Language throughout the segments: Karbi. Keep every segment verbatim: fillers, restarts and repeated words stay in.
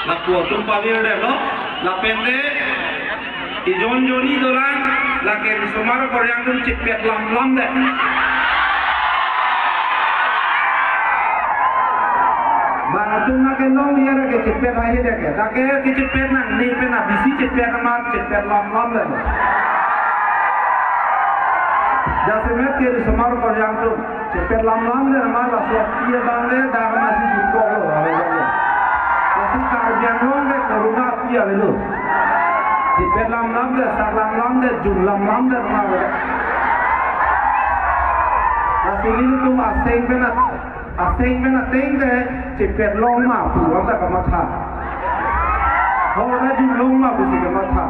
Lapu atum pavirdetlo, lapen te ijon joni dolang, lake risomar koryang atum chepet lamlamdet. Bang atum lake long ya lake chepet ahi lake, lake kechepet nangne pen abisi chepet amat chepet lamlamdet. Jasemet ke risomar koryang atum chepet lamlamdet, amat laso aphi abang le dak amatsi jukok lo, ave lo. Lasi Karbi Anglong ke corona aphi avelo. Chepet lamlamdet, sak lamlamdet, jun lamlamdet, amat ave. Lasi nelitum aseng pen at-, aseng pen ateng te chepet long ma pu anta kamatha. Ho na jun long ma pusi kamatha.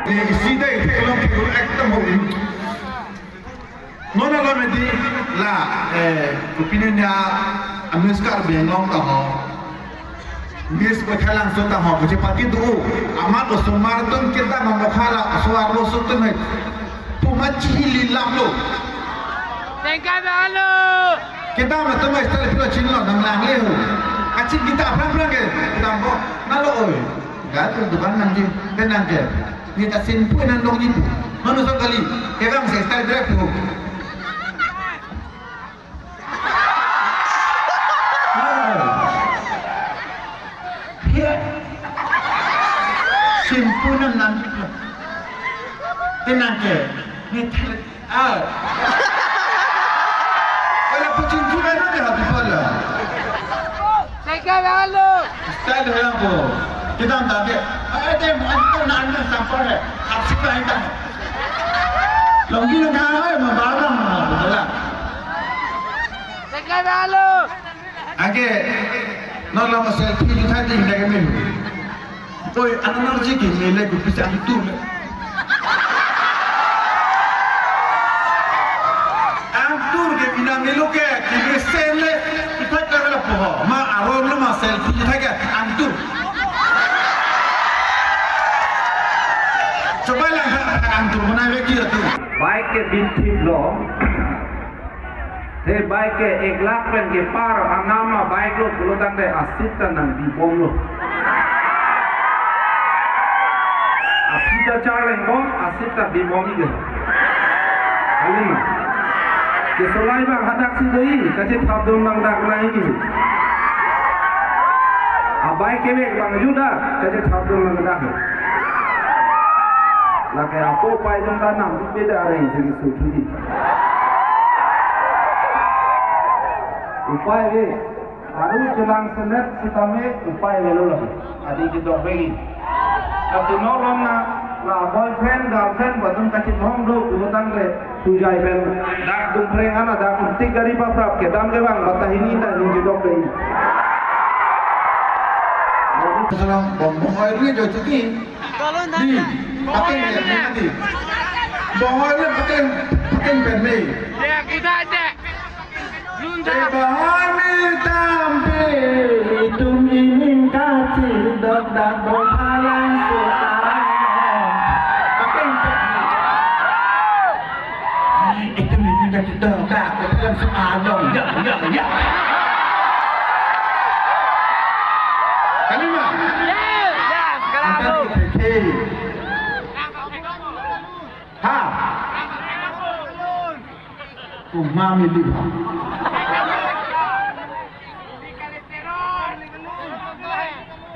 Ni isi dei theklong theklong ekdom ho. Non alam edi la, eh, opinion ya, Miss Karbi Anglong ta ho. Miss Baithalangso ta ho, kachepaki do. Amat osomar atum kedam amokha laso arloso atum hai. Puma chihili lamlo. Tengkai balo. Kedam atum hai style pilo chinilo nanglangle ho. Kachingki ta aphrang aphrang ke. Kedam ko. Nalo oi. Ga tu dukan nangji. Pen nangke. Neta Simpu nang dongji pu. Manu so kali, kevang se style drag pu. Hia. Simpu nang nangji pu. Te nangke. Neta, ah. Wala puchin juga na de hati pala. Tengkai balo. Style hai ko. Kedam ta ke. Ai, te, ai, te, na, na, sampar hai. Hapsi pa hai ta. Longgi na hai, ma ba ba ma, ba la. Tengkai balo. Ake, non lama selfie juthai ding dek me. Oi, anak-anak ji ke mele ke pisang tur le. Ang tur ke pinang nelo ke, ke mesen le, ipat ka la poho. Ma aron lo ma selfie thak ke, ang tur. Coba lang ha, ang tur mana veki tu. Bike ke binthip lo. He bike ke ek lakh pen kepar anam abike lo pulo tangte asit ta nang bibom lo. Aphi ta charleng bom, asit ta bibom ige. Kali ma. Kesolai bang hadak si doi, kachethap dun bang dak nang ige. Abike kevek bang juda, kachethap dun bang dak. Lake apo pai dun ta nam beda areng sigi suthu di. Upai ave, aru chelang senet sitame upai avelo lagi. Adi kedok begi. Kasi nolong na, la boyfriend, girlfriend, badung kachithong do, pu tangte, tujai pen. Dak Dumpreng ana, dak untik gari paprap, kedam kevang, batahini ta, ning kedok begi. Salam, bom, bom, oil ni jo tiki. Di, pakai ni, di. Bom, oil ni pakai, pakai pen ni. Ya, kita aja. Lunda. Bahani tampi itum ining kachidok dak bom phalang suka. Pakai pen ni. Itum ining kachidok dak bom phalang suka. Ya, ya, ya. Kalima. Ya, ya, sekarang. Angkat di kaki. Ha. Kuma mili ha.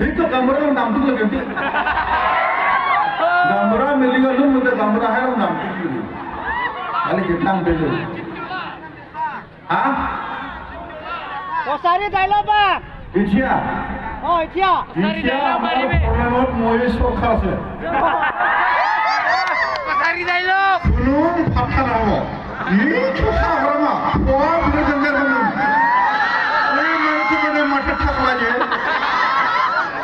Itu gambar lo namtuk lagi nanti. Gambar mili ka lum itu gambar hai lo namtuk lagi. Kali kita beli. Ha? Kosari dialogue ba? Ichia. Oh, ichia. Ichia, amar purna not moye sokha se. Kosari dialogue. Sunung phatha namo. Ni chusa grama. Pua bule jengger banun. Oi, manu tu bule mata thak laje.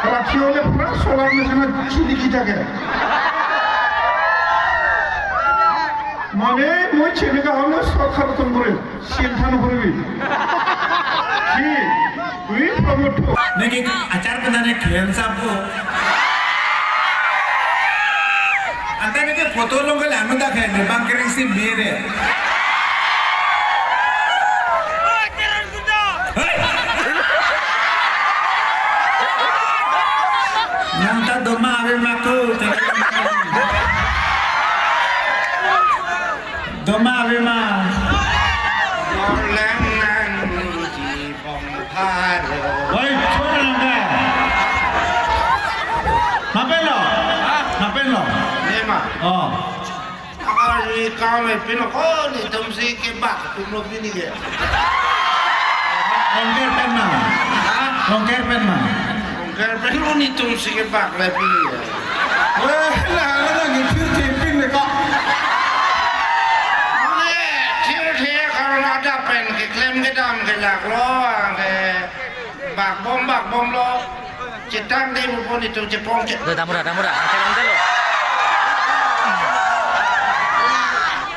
Rakhi ole pura solar machine chili ki jage. Mane, moi chini ka hamo sokha tum bule. Sinthan hurbi. Si, wi promote. Neke achar pen ne khen sab ko. Anta neke photo long ke lang dak hai, ne bang kering si mere. Hey! Doma ave ma ko. Doma ave ma. Orlang nang di bong pharo. Oi, chora nang ka. Mapen lo? Mapen lo? Nema. Oh. Ari kami pino ko netum si kebak atum lo pini ke. Ongker pen ma. Ha? Ongker pen ma. Ongker pen lo netum si kebak le pini ke. Weh, la, la, la, ngi thir thir pin le ko. Ne, thir thir karna ada pen keklem kedam kelak lo, ne. Bak bom, bak bom lo. Chetang de mu pon itum chepong che. Dam ra, dam ra. Ang terang dalo.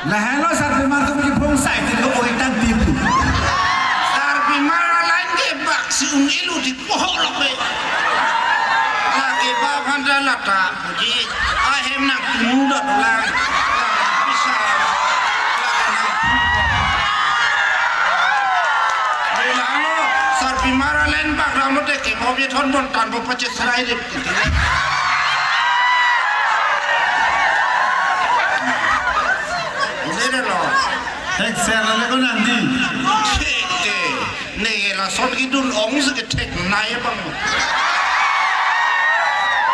Lahelo sarpimar atum chepong sai ti lo oi tang ti. Sarpimar lain ke bak si un ilu di pohok lo pe. Lake ba phanda lata. Ji, ahem nang tunu dot lang. Bisa. Ai lang lo, sarpimar alen bak ramo te ke, mobi thon bon tan bo pache serai de. Ini de lo. Thek ser le ko nang di. Thek te. Ne lason kidun ong si kethek nai bang.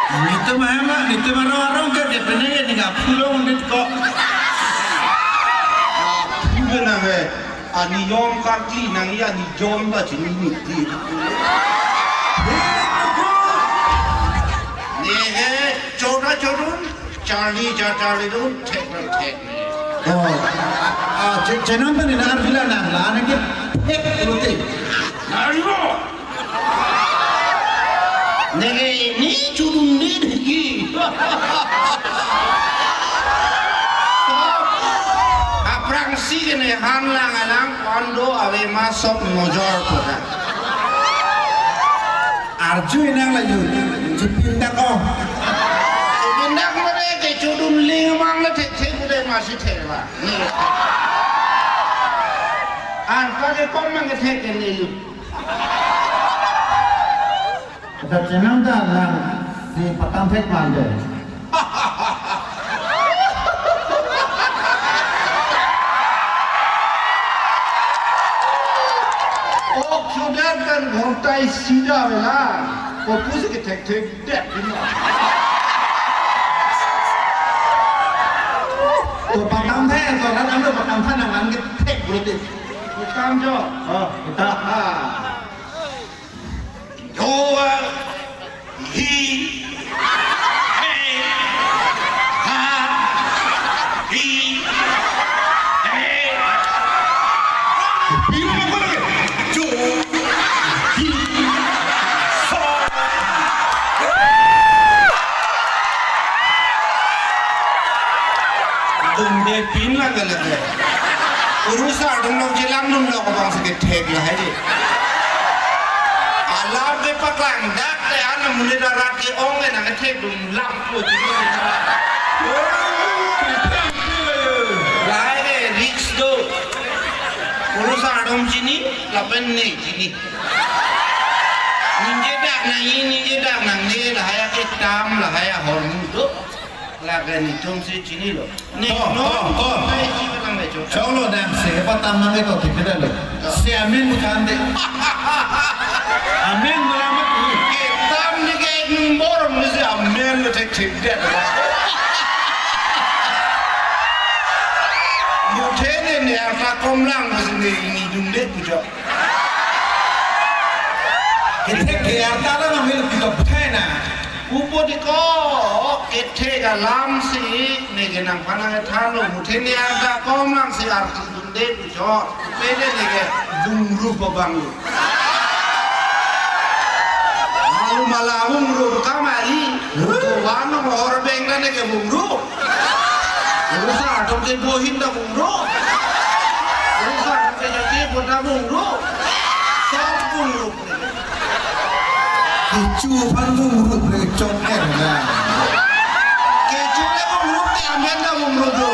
Nitum ahem, nitum arong arong ke dia penang ke ning aphu lo nit ko. Aphu ke nang he. Ani yom karkli nang ya ni yom ta chini niti. Ne he, chora chorun. Charli ja charli dun thek na thek ne. Oh. Ah, che-, chenam tani nar vila nang la nang ke thek lote. Nari mo. Nege ni chudun ni deki. Aphrangsi ke ne han lang alang kondo ave ma sok nojor koda. Arju inang la yun, chupin dak oh. Chupin dak mare ke chudun ling mang le thek thek udah masih thek lah. Ni. An pakai kom mang ke thek ke ni yun. Kita chenam dah lang si patang thek mande. Ok, sudah kan ghonta isi dah vela. Kopus ke thek thek det bina. To patam the, to ran ando patam the nang an ke thek berarti. Patam jo. Oh, kita. Ha. Dua, hi, he, ha, hi, he. Bina apa lagi? Jo, hi, so. Dum de pin la gala de. Uru sa dum lo jelang dum lo ko bang se ke thek lahai de. Alam ke paklang dak te an muni da rat ke ong ke nang thek dum lam po chini. Lahai ke risk do. Uru sa dum chini lapen ne chini. Ningje dak nang i, ningje dak nang ne lahai ke tam lahai ahormu do. Laga netum si chinilo. Ne to, non to, to. Nai si balang lecho. Cholo nang se patam nang to thik dalo. To. Se amen bukan de. Amen mula mati. Ketam ni ke ek number ni se amen le thek thek det. Muthe ne ne arta komlang si ne ni dum de pujo. Kethek ke arta la nang mil pujo puthai na. Upo di ko, kethek alam si, ne ke nang panang than lo, muthe ne arta komlang si arti dunde pujo, pede ne ke bungru pabang lo. Malu mala bungru kamari, wano hor beng ne ke bungru. Urusa atum ke bohin ta bungru. Urusa atum ke jati bunda bungru. Sob bungru. Kecho aphan bungru le chok er na. Kecho le bungru te amen ta bungru do.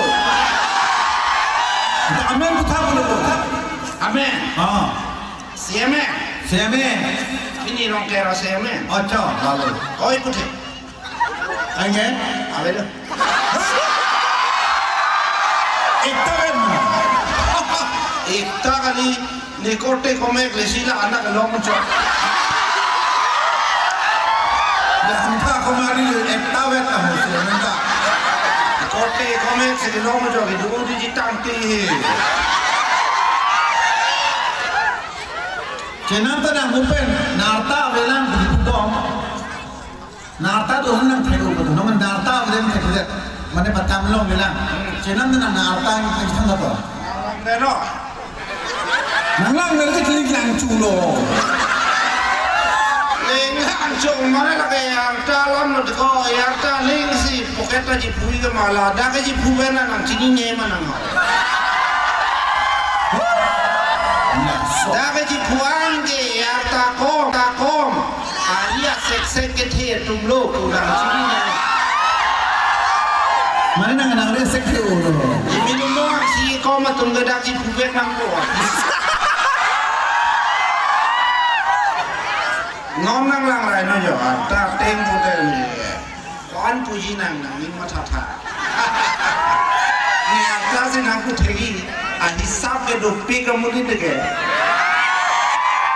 Amen kutha bungru. Amen. Ah. Si amen. Si amen. Ini rong kera si amen. Acha, lalu. Oi puthe. Anke? Ave do. Ekta kan? Ekta kali, ne korte komek lesi la anak long chok. Langtha komari ekta vet aho si nangta. Korte komek si long chok, idu di jitang ti. Chenam ta nang upen, narta avelang di pudong. Narta do nang thek uko, nong narta avem thek thek. Mane patam long bilang. Chenam nang narta yang thek thang apa? Nang lang nang ke klik lang chulo. Ling lang chung mane lake arta lam lo ko arta ling si pocket ta jiphui ke mala, dak ke jiphu bena nang chinine ma nang. Dak ke jiphu an ke arta kom, ta kom. Ari aseksek kethe atum lo kurang chini na. Mane nang nang resek the ulo. Minum doang si kom atum ke dak jiphu bek nang ko. Non nang lang rai no jo, ta teng ko teng ni. Kon puji nang nang ning matha tha. Ni arta si nang kuthegi, a hisab ke dopik kamu di dege.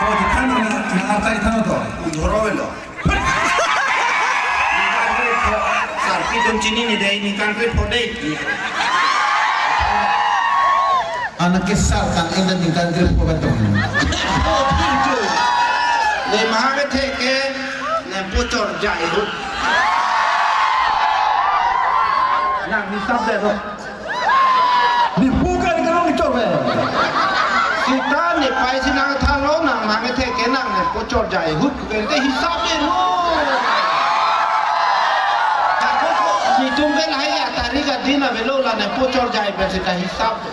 To di kan na na arta di kan to. Udhoro velo. Ningkan krepho, sarpi dum chinine dei, ningkan krepho dei. Anak kesal kan enda ningkan krepho betul. Ne maha kethe ke, ne puchor jai hu. Nang hisab de ho. Ne puka ni kan nong chor be. Sita ne pai si nang than lo, nang maha kethe ke nang ne puchor jai hu. Kente hisab de lo. Nitum ke lahai ya tarik adin avelo la ne puchor jai pen sita hisab.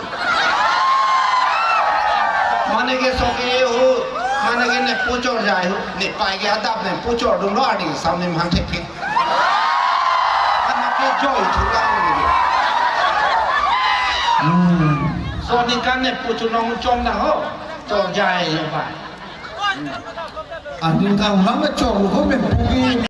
Mane ke sok e ho, mane ke ne puchor jai ho, ne pai ke adap ne puchor dun lo ani sam ne mang thek thek. Anak ke joi thulang ni. Hmm. So ningkan ne puchor nong chom na ho, chor jai lo ba. Aning kang mang chor ho men pugi.